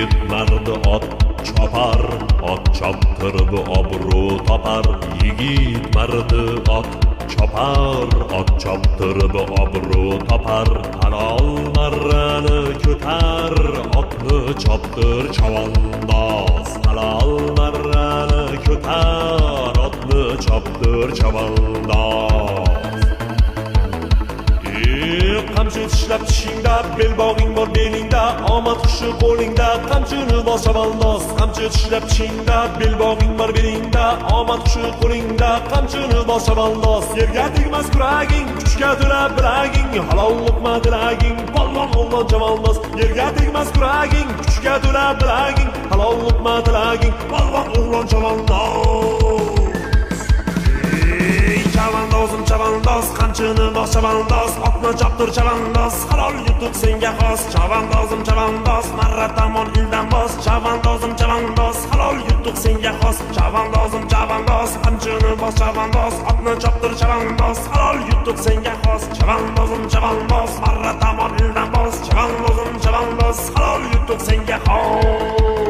Yigit mardi ot chopar, ot choptirib obro' topar. Yigit mardi ot chopar, ot choptirib obro' topar. Halol marrani ko'tar, otni choptir, chavandoz. Halol marrani ko'tar, otni choptir, chavandoz. Qamchi tishlab tishingda, belbog'ing bor belingda, omad qushi qo'lingda, qamchini bos, chavandoz. Qamchi tishlab tishingda, belbog'ing bor belingda, omad qushi qo'lingda, qamchini bos, chavandoz. Yerga tegmas kuraging, kuchga to'la bilaging, halol luqma tilaging, polvon o'g'lon chavandoz. Yerga tegmas kuraging, kuchga to'la bilaging, halol luqma tilaging, polvon o'g'lon chavandoz. Ey chavandozim, chavandoz, qamchini bos, chavandoz, otni choptir, chavandoz, halol yutuq senga xos. Chavandozim, chavandoz, marra tomon ildam bos. Chavandozim, chavandoz, halol yutuq senga xos. Chavandozim, chavandoz, qamchini bos, chavandoz, otni choptir, chavandoz, halol yutuq senga xos. Chavandozim, chavandoz, marra tomon ildam bos. Chavandozim, chavandoz, halol yutuq senga xos.